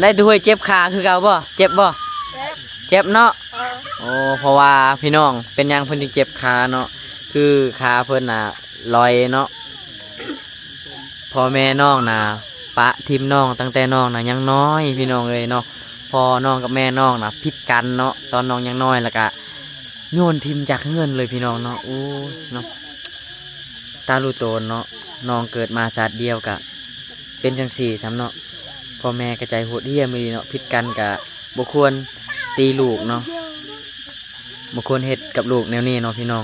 ໄດ້ຕາຫ້ວຍເຈັບຂາຄືເກົ່າບໍ່? ເຈັບບໍ່? ເຈັບ ເຈັບເນາະ. ເອີ ໂອ້ ເພາະວ່າພີ່ນ້ອງ ເປັນຫຍັງເພິ່ນຈຶ່ງເຈັບຂາເນາະ? ຄືຂາເພິ່ນນະລອຍເນາະ. ພໍ່ແມ່ນ້ອງນະປະຖິ້ມນ້ອງຕັ້ງແຕ່ນ້ອງນະຍັງນ້ອຍພີ່ນ້ອງເອີຍເນາະ. ພໍ່ນ້ອງກັບແມ່ນ້ອງນະຜິດກັນເນາະ ຕອນນ້ອງຍັງນ້ອຍ ແລ້ວກະໂຍນຖິ້ມຈາກເຮືອນເລີຍພີ່ນ້ອງເນາະ. ໂອ້ຍເນາະ ຕາລູໂຕນເນາະ ນ້ອງເກີດມາຊາດດຽວກະເປັນຈັ່ງຊີ້ຊ້ຳເນາະ. ພໍ່ແມ່ກະໃຈໂຫດຫ້ຽມອີ່ຫຼີເນາະ ຜິດກັນກະບໍ່ຄວນຕີລູກເນາະ ບໍ່ຄວນເຮັດກັບລູກແນວນີ້ເນາະພີ່ນ້ອງ.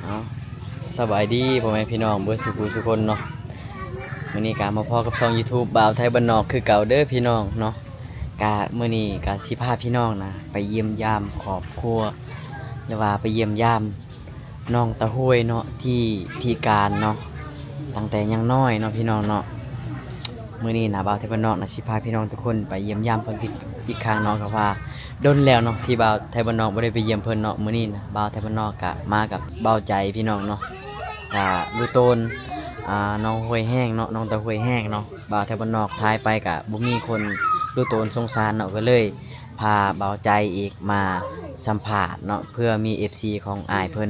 ເອົາ ສະບາຍດີພໍ່ແມ່ພີ່ນ້ອງເບິດສູ່ຜູ້ສູ່ຄົນເນາະ. ມື້ນີ້ກະມາພໍ້ກັບຊ່ອງຢູທູບບ່າວໄທບ້ານນອກຄືເກົ່າເດີພີ່ນ້ອງເນາະ. ກະມື້ນີ້ກະຊິພາພີ່ນ້ອງນະໄປຢ້ຽມຢາມຄອບຄົວ ຫຼືວ່າໄປຢ້ຽມຢາມນ້ອງຕາຫ້ວຍເນາະ ທີ່ພິການເນາະ ຕັ້ງແຕ່ຍັງນ້ອຍເນາະພີ່ນ້ອງເນາະ. ມື້ນີ້ນະ ບ່າວໄທບ້ານນອກນະ ຊິພາພີ່ນ້ອງທຸກຄົນໄປຢ້ຽມຢາມເພິ່ນອີກ ອີກຄັ້ງເນາະ. ກະວ່າດົນແລ້ວເນາະ ທີ່ບ່າວໄທບ້ານນອກບໍ່ໄດ້ໄປຢ້ຽມເພິ່ນເນາະ. ມື້ນີ້ນະ ບ່າວໄທບ້ານນອກກະມາກັບບ່າວໃຈພີ່ນ້ອງເນາະ ກະລູກໂຕນ ອ່າ ນ້ອງຫ້ວຍແຫ້ງເນາະ ນ້ອງຕາຫ້ວຍແຫ້ງເນາະ. ບ່າວໄທບ້ານນອກຖ່າຍໄປກະບໍ່ມີຄົນ ລູກໂຕນສົງສານເນາະ ກະເລີຍພາບ່າວໃຈອີກມາສຳພາດເນາະ ເພື່ອມີເອັຟຊີຂອງອ້າຍເພິ່ນ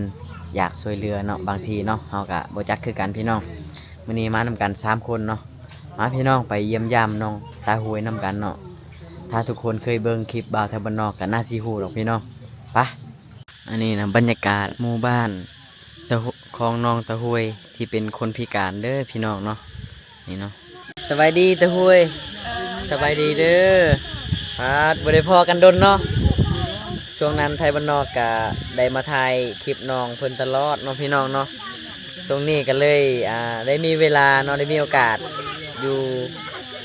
ຢາກຊ່ວຍເຫຼືອເນາະ. ບາງທີເນາະ ເຮົາກະບໍ່ຈັກຄືກັນພີ່ນ້ອງ. ມື້ນີ້ມານຳກັນສາມຄົນເນາະ. ມາພີ່ນ້ອງໄປຢ້ຽມຢາມນ້ອງຕາຫ້ວຍນຳກັນເນາະ. ຖ້າທຸກຄົນເຄີຍເບິ່ງຄລິບບ່າວໄທບ້ານນອກກະໜ້າຊິຮູ້ດອກພີ່ນ້ອງ. ປະ ອັນນີ້ນະບັນຍາກາດໝູ່ບ້ານຕາ ຂອງນ້ອງຕາຫ້ວຍທີ່ເປັນຄົນພິການເດີພີ່ນ້ອງເນາະ. ນີ້ເນາະ ສະບາຍດີຕາຫ້ວຍ. ສະບາຍດີເດີ. ປາດ ບໍ່ໄດ້ພໍ້ກັນດົນເນາະ. ຊ່ວງນັ້ນໄທບ້ານນອກກະໄດ້ມາຖ່າຍຄລິບນ້ອງເພິ່ນຕະຫຼອດເນາະພີ່ນ້ອງເນາະ. ຊ່ວງນີ້ກະເລີຍ ອ່າ ໄດ້ມີເວລາເນາະ ໄດ້ມີໂອກາດຢູ່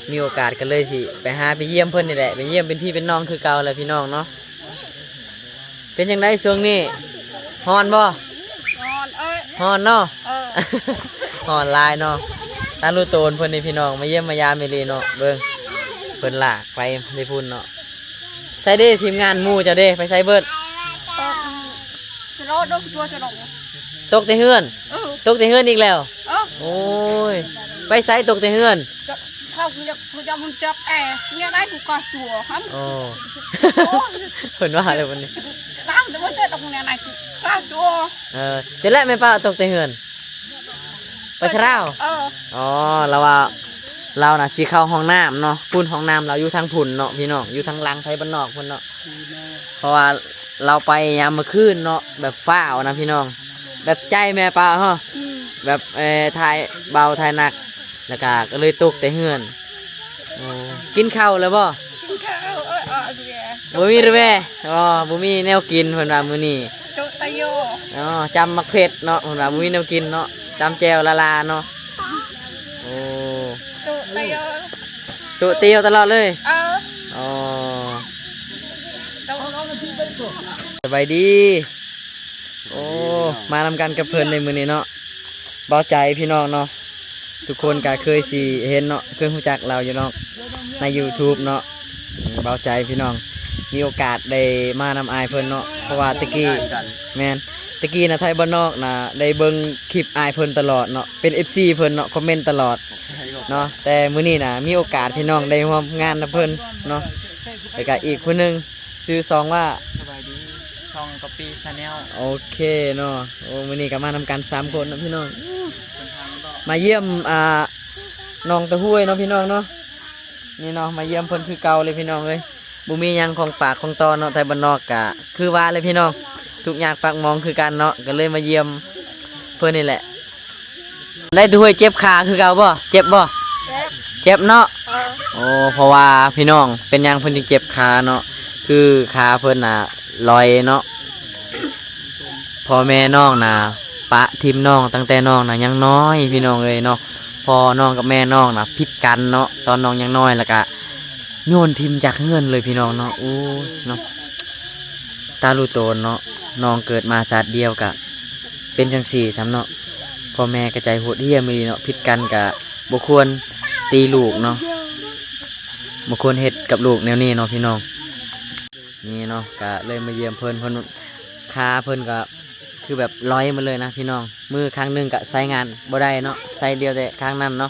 ມີໂອກາດກະເລີຍຊິໄປຫາໄປຢ້ຽມເພິ່ນນີ້ແຫຼະ ໄປຢ້ຽມເປັນພີ່ເປັນນ້ອງຄືເກົ່າແຫຼະພີ່ນ້ອງເນາະ. ເປັນຈັ່ງໃດຊ່ວງນີ້ ຮ້ອນບໍ່? ຮ້ອນເອີຍ ຮ້ອນເນາະ. ເອີ ຮ້ອນຫຼາຍເນາະ. ຕາລູກໂຕນເພິ່ນນີ້ພີ່ນ້ອງ ມາຢ້ຽມມາຢາມອີ່ຫຼີເນາະ. ເບິ່ງ ເພິ່ນລາກໄປໄດ້ພຸ້ນເນາະ. ໃສເດ ທີມງານໝູ່ເຈົ້າເດ ໄປໃສເບິດ? ເອີ ຈະລໍດົກຕົວຈະດົກ ຕົກແຕ່ເຮືອນ. ເອີ ຕົກແຕ່ເຮືອນອີກແລ້ວ. ເອີ ໂອ້ຍ ໄປໃສຕົກແຕ່ເຮືອນ? ເຂົາຢາກ ເຂົາຢາກມັນຈັບແອ ແນວໃດກູກະຕົວຫຳ. ໂອ້ ໂອ້ຍ ເພິ່ນວ່າແລ້ວບັດນີ້ ຕາມແຕ່ວ່າເຈົ້າຕົກແນວໃດກູກະຕົວ. ເອີ ຈັ່ງແຫຼະແມ່ປ້າຕົກແຕ່ເຮືອນ ໄປຊະລາວ. ເອີ ອໍ ລາວວ່າ ລາວນະຊິເຂົ້າຫ້ອງນ້ຳເນາະ ພຸ້ນ ຫ້ອງນ້ຳລາວຢູ່ທາງພຸ້ນເນາະພີ່ນ້ອງ ຢູ່ທາງຫຼັງໄທບ້ານນອກພຸ້ນເນາະ. ເພາະວ່າລາວໄປຍາມມື້ຄືນເນາະ ແບບຟ້າວນະພີ່ນ້ອງ ແບບໃຈແມ່ປ້າເນາະ. ອືມ ແບບ ເອີ ຖ່າຍເບົາຖ່າຍໜັກ ແລ້ວກະ ກະເລີຍຕົກແຕ່ເຮືອນ. ໂອ້ ກິນເຂົ້າແລ້ວບໍ່? ກິນເຂົ້າ. ເອີ ເອີ ບໍ່ມີແວ. ອໍ ບໍ່ມີແນວກິນເພິ່ນວ່າມື້ນີ້. ອໍ ຈຳໝາກເຜັດເນາະ ເພິ່ນວ່າບໍ່ມີແນວກິນເນາະ ຈຳແຈ່ວລາໆເນາະ. ໂອ້ ໂຕະຕຽວຕະຫຼອດເລີຍ. ອໍ ສະບາຍດີ. ໂອ້ ມານຳກັນກັບເພິ່ນໃນມື້ນີ້ເນາະ ເບົາໃຈພີ່ນ້ອງເນາະ. ທຸກຄົນກະເຄີຍຊິເຫັນເນາະ ເຄີຍຮູ້ຈັກລາວຢູ່ເນາະ ໃນຢູທູບເນາະ. ເບົາໃຈພີ່ນ້ອງ ມີໂອກາດໄດ້ມານຳອ້າຍເພິ່ນເນາະ ເພາະວ່າແຕ່ກີ້ ແມ່ນ ແຕ່ກີ້ນະ ໄທບ້ານນອກນະ ໄດ້ເບິ່ງຄລິບອ້າຍເພິ່ນຕະຫຼອດເນາະ ເປັນເອັຟຊີເພິ່ນເນາະ ຄອມເມັນຕະຫຼອດເນາະ. ແຕ່ມື້ນີ້ນະ ມີໂອກາດພີ່ນ້ອງໄດ້ຮ່ວມງານນຳເພິ່ນເນາະ. ແລ້ວກະອີກຜູ້ໜຶ່ງ ຊື່ຊ່ອງວ່າ ສະບາຍດີ ຊ່ອງກະປີຊາແນວ. ໂອເຄເນາະ. ໂອ້ ມື້ນີ້ກະມານຳກັນສາມຄົນເນາະພີ່ນ້ອງ ມາຢ້ຽມ ອ່າ ນ້ອງຕາຫ້ວຍເນາະພີ່ນ້ອງເນາະ. ນີ້ເນາະ ມາຢ້ຽມເພິ່ນຄືເກົ່າເລີຍພີ່ນ້ອງເອີຍ. ບໍ່ມີຫຍັງຂອງຝາກຂອງຕ້ອນເນາະ ໄທບ້ານນອກກະຄືວ່າແຫຼະພີ່ນ້ອງ ທຸກຍາກປາກໝອງຄືກັນເນາະ ກະເລີຍມາຢ້ຽມເພິ່ນນີ້ແຫຼະ. ໄດ້ຕາຫ້ວຍເຈັບຂາຄືເກົ່າບໍ່? ເຈັບບໍ່? ເຈັບ ເຈັບເນາະ. ເອີ ໂອ້ ເພາະວ່າພີ່ນ້ອງ ເປັນຫຍັງເພິ່ນຈຶ່ງເຈັບຂາເນາະ ຄືຂາເພິ່ນນະລອຍເນາະ. ພໍ່ແມ່ນ້ອງນະປະຖິ້ມນ້ອງຕັ້ງແຕ່ນ້ອງນະຍັງນ້ອຍພີ່ນ້ອງເອີຍເນາະ. ພໍ່ນ້ອງກັບແມ່ນ້ອງນະຜິດກັນເນາະ ຕອນນ້ອງຍັງນ້ອຍ ແລ້ວກະໂຍນຖິ້ມຈາກເຮືອນເລີຍພີ່ນ້ອງເນາະ. ໂອ້ຍເນາະ ຕາລູໂຕນເນາະ ນ້ອງເກີດມາຊາດດຽວກະເປັນຈັ່ງຊີ້ຊ້ຳເນາະ. ພໍ່ແມ່ກະໃຈໂຫດຫ້ຽມອີ່ຫຼີເນາະ ຜິດກັນກະບໍ່ຄວນຕີລູກເນາະ ບໍ່ຄວນເຮັດກັບລູກແນວນີ້ເນາະພີ່ນ້ອງ. ນີ້ເນາະ ກະເລີຍມາຢ້ຽມເພິ່ນ ເພິ່ນ ຂາເພິ່ນກະຄືແບບລອຍໝົດເລີຍນະພີ່ນ້ອງ. ມືຂ້າງໜຶ່ງກະໃຊ້ງານບໍ່ໄດ້ເນາະ ໃຊ້ດຽວແຕ່ຂ້າງນັ້ນເນາະ.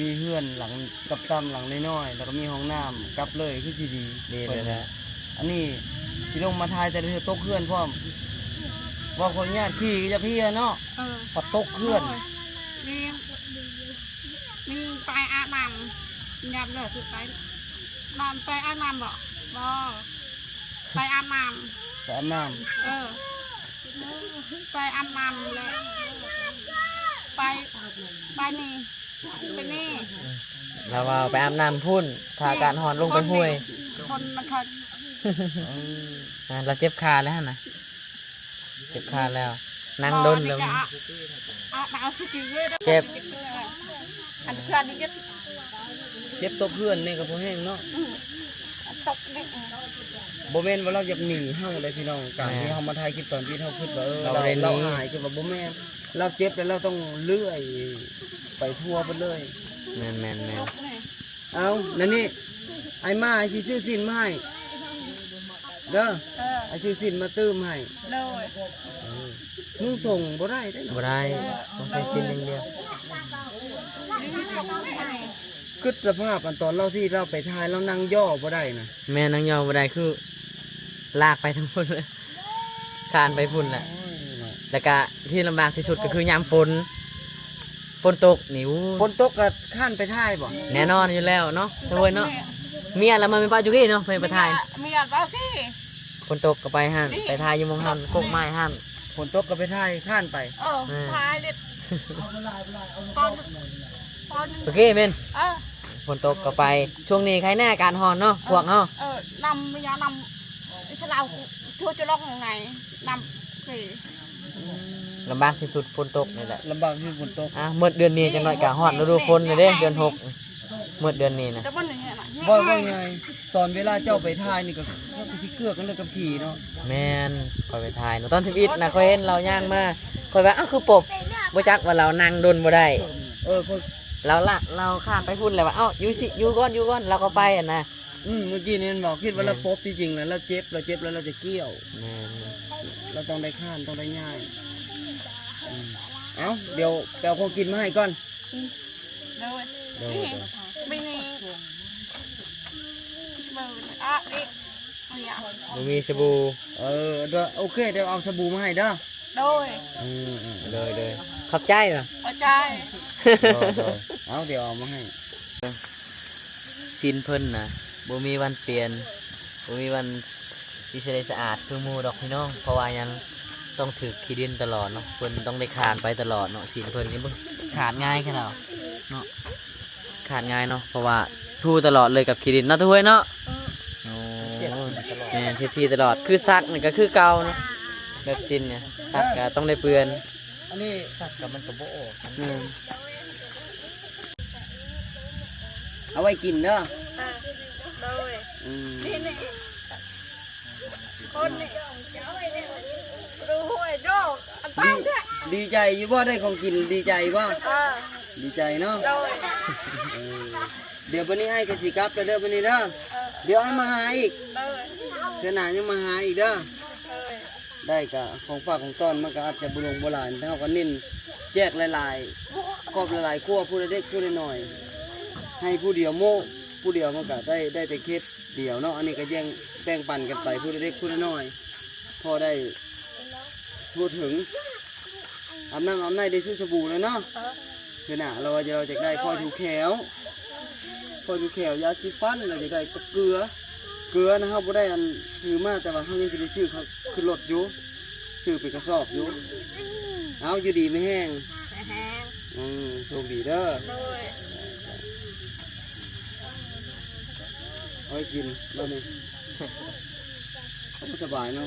ມີເຮືອນຫຼັງຕ່ຳໆ ຫຼັງນ້ອຍໆ ແລ້ວກໍມີຫ້ອງນ້ຳ ກັບເລີຍຄືຊິດີ. ດີແລ້ວແຫຼະ. ອັນນີ້ຊິລົງມາຖ່າຍແຕ່ລະເທື່ອຕົກເຮືອນພ້ອມ. ເວົ້າຂໍອະນຸຍາດຂີ່ກໍຢາກເຮຍເນາະ. ເອີ ພັດຕົກເຮືອນ. ໂອ້ຍ ມີ ມີໄປອາບນ້ຳ ຍາມເລີກຄືໄປ ນ້ຳ ໄປອາບນ້ຳບໍ? ບໍ່ ໄປອາບນ້ຳ. ໄປອາບນ້ຳ. ເອີ ໄປອາບນ້ຳແລ້ວ ໄປ ໄປນີ້ ໄປນີ້. ລາວວ່າໄປອາບນ້ຳພຸ້ນ ຖ້າອາກາດຮ້ອນລົງໄປຫ້ວຍ. ຄົນມັນຄັກ. ເອີ ລາວເຈັບຂາແລ້ວຫັ້ນນະ. ເຈັບຂາແລ້ວ ນັ່ງດົນແລ້ວ. ເຈັບ ອັນເຂື່ອນນີ້ເຈັບ ເຈັບຕົກເຮືອນນີ້ກໍບໍ່ແຮງເນາະ. ອືມ ຕົກນີ້ ບໍ່ແມ່ນວ່າລາວຢາກໜີເຮົາເດ້ພີ່ນ້ອງ. ການທີ່ເຮົາມາຖ່າຍຄລິບຕອນທີ່ເຮົາຄິດວ່າ ເອີ ລາວ ລາວອາຍ ຄືວ່າບໍ່ແມ່ນ. ລາວເຈັບແລ້ວລາວຕ້ອງເລື່ອຍໄປທົ່ວເບິດເລີຍ. ແມ່ນໆໆ. ເອົາ ນັ້ນນີ້ ອ້າຍມາ ອ້າຍຊິຊື້ຊີ້ນມາໃຫ້ເດີ. ເອີ ອ້າຍຊື້ຊີ້ນມາຕື່ມໃຫ້. ໂດຍ. ເອີ ນຸ່ງສົ້ງບໍ່ໄດ້ເດ້ເນາະ. ບໍ່ໄດ້ ຕ້ອງໃສ່ຊີ້ນຢ່າງດຽວ. ຄິດສະພາບອັນຕອນລາວທີ່ລາວໄປຖ່າຍ ລາວນັ່ງຍໍ່ບໍ່ໄດ້ນະ. ແມ່ນ ນັ່ງຍໍ່ບໍ່ໄດ້ ຄືລາກໄປທັງພຸ້ນເລີຍ ຄານໄປພຸ້ນແຫຼະ. ໂອ້ຍເນາະ. ແລ້ວກະທີ່ລຳບາກທີ່ສຸດກໍຄືຍາມຝົນ ຝົນຕົກນີ້ ໂອ້ ຝົນຕົກກໍຄານໄປຖ່າຍບໍ່? ແນ່ນອນຢູ່ແລ້ວເນາະ ໂອ້ຍເນາະ. ເມຍລະມາແມ່ນປະຢູ່ພີ້ເນາະ ເພິ່ນໄປຖ່າຍ. ເມຍ ເມຍປະພີ້. ຝົນຕົກກໍໄປຫັ້ນ ນີ້ ໄປຖ່າຍຢູ່ໝ່ອງຫັ້ນ ກົກໄມ້ຫັ້ນ. ຝົນຕົກກໍໄປຖ່າຍ ຄານໄປ. ເອີ ແມ່ນ ຖ່າຍເດັດ ຕອນ ຕອນ ໂອເຄແມ່ນ. ເອີ ຝົນຕົກກໍໄປ. ຊ່ວງນີ້ໃຄແນ່ ອາກາດຮ້ອນເນາະ ເອີ ພວກເຮົາ. ເອີ ນ້ຳ ຍານ້ຳ ສະເລົາ ທົ່ວຈະລອກໄງ ນ້ຳເສ. ລຳບາກທີ່ສຸດຝົນຕົກນີ້ແຫຼະ. ລຳບາກທີ່ຝົນຕົກ. ອ່າ ໝົດເດືອນນີ້ ນີ້ ຈັກໜ້ອຍກໍຮອດລະດູຝົນແລ້ວເດ້ ແມ່ນ ເດືອນຫົກ ໝົດເດືອນນີ້ນະ. ເວົ້າ ເວົ້າງ່າຍ ຕອນເວລາເຈົ້າໄປຖ່າຍນີ້ກໍຄືຊິເກືອກັນເລີຍກັບຂີ່ເນາະ. ແມ່ນ ຂ້ອຍໄປຖ່າຍເນາະ ຕອນທຳອິດນະ ຂ້ອຍເຫັນລາວຍ່າງມາ ຂ້ອຍວ່າ ອ້າວ ຄືປົບ ບໍ່ຈັກວ່າລາວນັ່ງດົນບໍ່ໄດ້. ເອີ ຂ້ອຍ ລາວລະ ລາວຂ້າມໄປພຸ້ນແລ້ວວ່າ ເອົ້າ ຢູ່ຊິ ຢູ່ກ່ອນ ຢູ່ກ່ອນ ລາວກໍໄປຫັ້ນນະ. ອືມ ເມື່ອກີ້ນີ້ແມ່ນບໍ່ ຄິດວ່າລາວປົບ ທີ່ຈິງລະລາວເຈັບ ລາວເຈັບແລ້ວລາວຈະກ້ຽວ. ແມ່ນ ລາວຕ້ອງໄດ້ຄານ ຕ້ອງໄດ້ຍ່າງ. ອືມ ເອົ້າ ດຽວໄປເອົາຂອງກິນມາໃຫ້ກ່ອນ. ໂດຍ ໂດຍ ມີນີ້ ມີນີ້ ບໍ່ມີສະບູ. ເອີ ໂອເຄ ດຽວເອົາສະບູມາໃຫ້ເດີ. ໂດຍ ເອີ ເອີ ໂດຍ ໂດຍ ຂອບໃຈ. ຂອບໃຈ. ໂດຍ ໂດຍ ເອົາ ດຽວເອົາມາໃຫ້. ຊີ້ນເພິ່ນນະ ບໍ່ມີວັນປ່ຽນ ບໍ່ມີວັນທີ່ຊິໄດ້ສະອາດຄືໝູ່ດອກພີ່ນ້ອງ. ເພາະວ່າຫຍັງ ຕ້ອງຖືກຂີ້ດິນຕະຫຼອດເນາະ ເພິ່ນຕ້ອງໄດ້ຄານໄປຕະຫຼອດເນາະ. ຊີ້ນເພິ່ນນີ້ ເບິ່ງ ຂາດງ່າຍແຄ່ລາວເນາະ ຂາດງ່າຍເນາະ ເພາະວ່າຖູຕະຫຼອດເລີຍກັບຂີ້ດິນເນາະ ຕາຫ້ວຍເນາະ. ໂອ້ ແມ່ນ ເຊັດສີຕະຫຼອດ ຄືຊັກນີ້ກໍຄືເກົ່າເນາະ. ແບບຊີ້ນນີ້ ຊັກກໍຕ້ອງໄດ້ເປື້ອນ. ອັນນີ້ສັກກໍມັນກໍບໍ່ອອກ. ແມ່ນ ເອົາໄວ້ກິນເດີ. ອ່າ ໂດຍ. ອືມ ນີ້ ນີ້ ຄົນນີ້ ດູຫ້ວຍໂດ ອັນຕາຍເດ້. ດີໃຈຢູ່ບໍ່ ໄດ້ຂອງກິນ ດີໃຈບໍ່? ອ່າ ດີໃຈເນາະ. ໂດຍ. ເອີ ດຽວບັດນີ້ອ້າຍກໍຊິກັບແລ້ວເດີ ບັດນີ້ເດີ. ເອີ ດຽວອ້າຍມາຫາອີກ. ໂດຍ. ເທື່ອໜ້າຍັງມາຫາອີກເດີ. ໂດຍ. ໄດ້ກະຂອງຝາກຂອງຕ້ອນ ມັນກະອາດຈະບໍ່ຫຼວງບໍ່ຫຼາຍ ແຕ່ເຮົາກະເນັ້ນແຈກຫຼາຍໆ ຄອບຫຼາຍໆຄົວ ຜູ້ລະເລັກຜູ້ລະນ້ອຍ ໃຫ້ຜູ້ດຽວໂມ້ ຜູ້ດຽວມັນກະໄດ້ ໄດ້ແຕ່ເຂັບດຽວເນາະ. ອັນນີ້ກະແບ່ງ ແບ່ງປັນກັນໄປ ຜູ້ລະເລັກຜູ້ລະນ້ອຍ ພໍໄດ້ທົ່ວເຖິງ. ອາບນ້ຳອາບໃນໄດ້ຊຸດສະບູແລ້ວເນາະ. ເອີ ເທື່ອໜ້າລາວວ່າລາວຢາກໄດ້ຟອຍຖືແຂ້ວ ຟອຍຖືແຂ້ວ ຢາສີຟັນ ລາວຢາກໄດ້ກັບເກືອ. ເກືອນະ ເຮົາບໍ່ໄດ້ອັນ ຊື້ມາ ແຕ່ວ່າເຮົາຍັງຊິໄດ້ຊື້ຂຶ້ນລົດຢູ່ ຊື້ເປັນກະສອບຢູ່. ເອົາ ຢູ່ດີມີແຮງ ມີແຮງ. ອືມ ໂຊກດີເດີ. ໂດຍ. ເອົາໄວ້ກິນບາດນີ້ ສະບາຍເນາະ.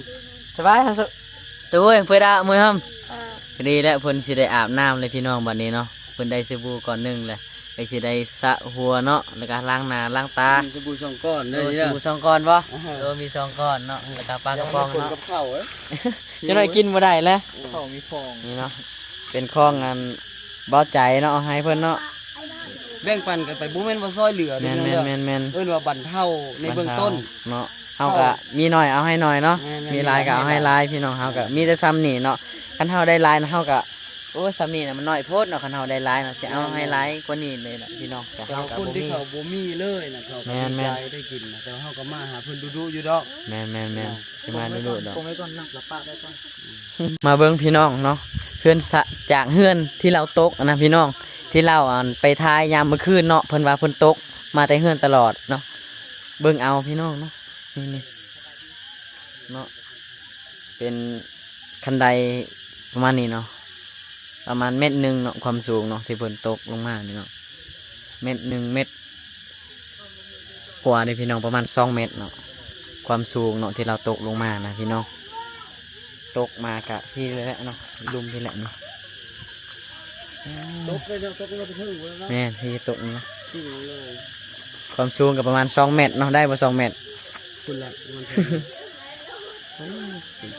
ສະບາຍ ໂອ້ຍ ເພິ່ນດາເມື່ອຍຫຳ. ເອີ ພໍດີແລ້ວ ເພິ່ນຊິໄດ້ອາບນ້ຳແລ້ວພີ່ນ້ອງ ບັດນີ້ເນາະ. ເພິ່ນໄດ້ສະບູກ້ອນໜຶ່ງແລ້ວ ກໍຊິໄດ້ສະຫົວເນາະ ແລ້ວກໍລ້າງໜ້າລ້າງຕາ. ອືມ ສະບູສອງກ້ອນເດີ. ໂອ້ ສະບູສອງກ້ອນບໍ່? ເອີ ເອີ ມີສອງກ້ອນເນາະ ແລ້ວກໍປາກະປ໋ອງເນາະ. ກັບເຂົ້າ ເອີ ຈັກໜ້ອຍກິນບໍ່ໄດ້ແລ້ວ. ເຂົ້າມີຟອງ ນີ້ເນາະ ເປັນຂອງອັນ ເບົາໃຈເນາະ ເອົາໃຫ້ເພິ່ນເນາະ ແບ່ງປັນກັນໄປ ບໍ່ແມ່ນວ່າຊ່ອຍເຫຼືອເດ້. ແມ່ນໆໆໆ ເອີ້ນວ່າບັນເທົາໃນເບື້ອງຕົ້ນເນາະ. ເຮົາກະມີໜ້ອຍເອົາໃຫ້ໜ້ອຍເນາະ. ແມ່ນໆ ມີຫຼາຍກະເອົາໃຫ້ຫຼາຍ ພີ່ນ້ອງເຮົາກະມີແຕ່ຊ່ຳນີ້ເນາະ. ຄັນເຮົາໄດ້ຫຼາຍນະ ເຮົາກະ ໂອ້ ສ່ຳນີ້ນະ ມັນນ້ອຍໂພດເນາະ ຄັນເຮົາໄດ້ຫຼາຍເນາະ ຊິເອົາໃຫ້ຫຼາຍກວ່ານີ້ເລີຍລະ ພີ່ນ້ອງ ແຕ່ເຮົາກໍບໍ່ມີ ແມ່ນໆ ເຂົາກໍດີໃຈໄດ້ກິນນະ ແຕ່ວ່າເຮົາກໍມາຫາເພິ່ນດຸໆຢູ່ດອກ ແມ່ນໆໆ ຊິມາດຸໆດອກ ກົງໄວ້ກ່ອນນະ ລະປະໄວ້ກ່ອນ ມາເບິ່ງພີ່ນ້ອງເນາະ ເຮືອນສະ ຈາກເຮືອນທີ່ລາວຕົກນະພີ່ນ້ອງ ທີ່ລາວ ອັນ ໄປຖ່າຍຍາມມື້ຄືນເນາະ ເພິ່ນວ່າເພິ່ນຕົກມາແຕ່ເຮືອນຕະຫຼອດເນາະ ເບິ່ງເອົາພີ່ນ້ອງເນາະ ນີ້ໆ ເນາະ ເປັນຄັນໄດປະມານນີ້ເນາະ ປະມານເມັດໜຶ່ງເນາະ ຄວາມສູງເນາະ ທີ່ເພິ່ນຕົກລົງມານີ້ເນາະ ເມັດໜຶ່ງ ເມັດກວ່າເດ້ພີ່ນ້ອງ ປະມານສອງເມັດເນາະ ຄວາມສູງເນາະ ທີ່ລາວຕົກລົງມານະພີ່ນ້ອງ ຕົກມາກະພີ້ແຫຼະເນາະ ລຸ່ມພີ້ແຫຼະນີ້ ຕົກເລີຍເນາະ ຕົກລົງມາເຖິງພຸ້ນແລ້ວເນາະ ແມ່ນ ພີ້ຕົກນີ້ ຄວາມສູງກໍປະມານສອງເມັດເນາະ ໄດ້ບໍ່ສອງເມັດ ພຸ້ນແຫຼະ ປະມານສອງເມັດ.